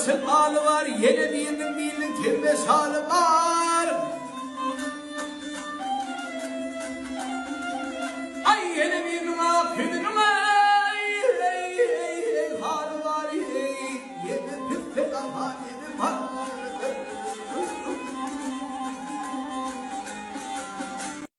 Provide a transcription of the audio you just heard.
Ýaşyl aly bar, ýene biriniň biriniň temme şaly bar. Aý, ýene.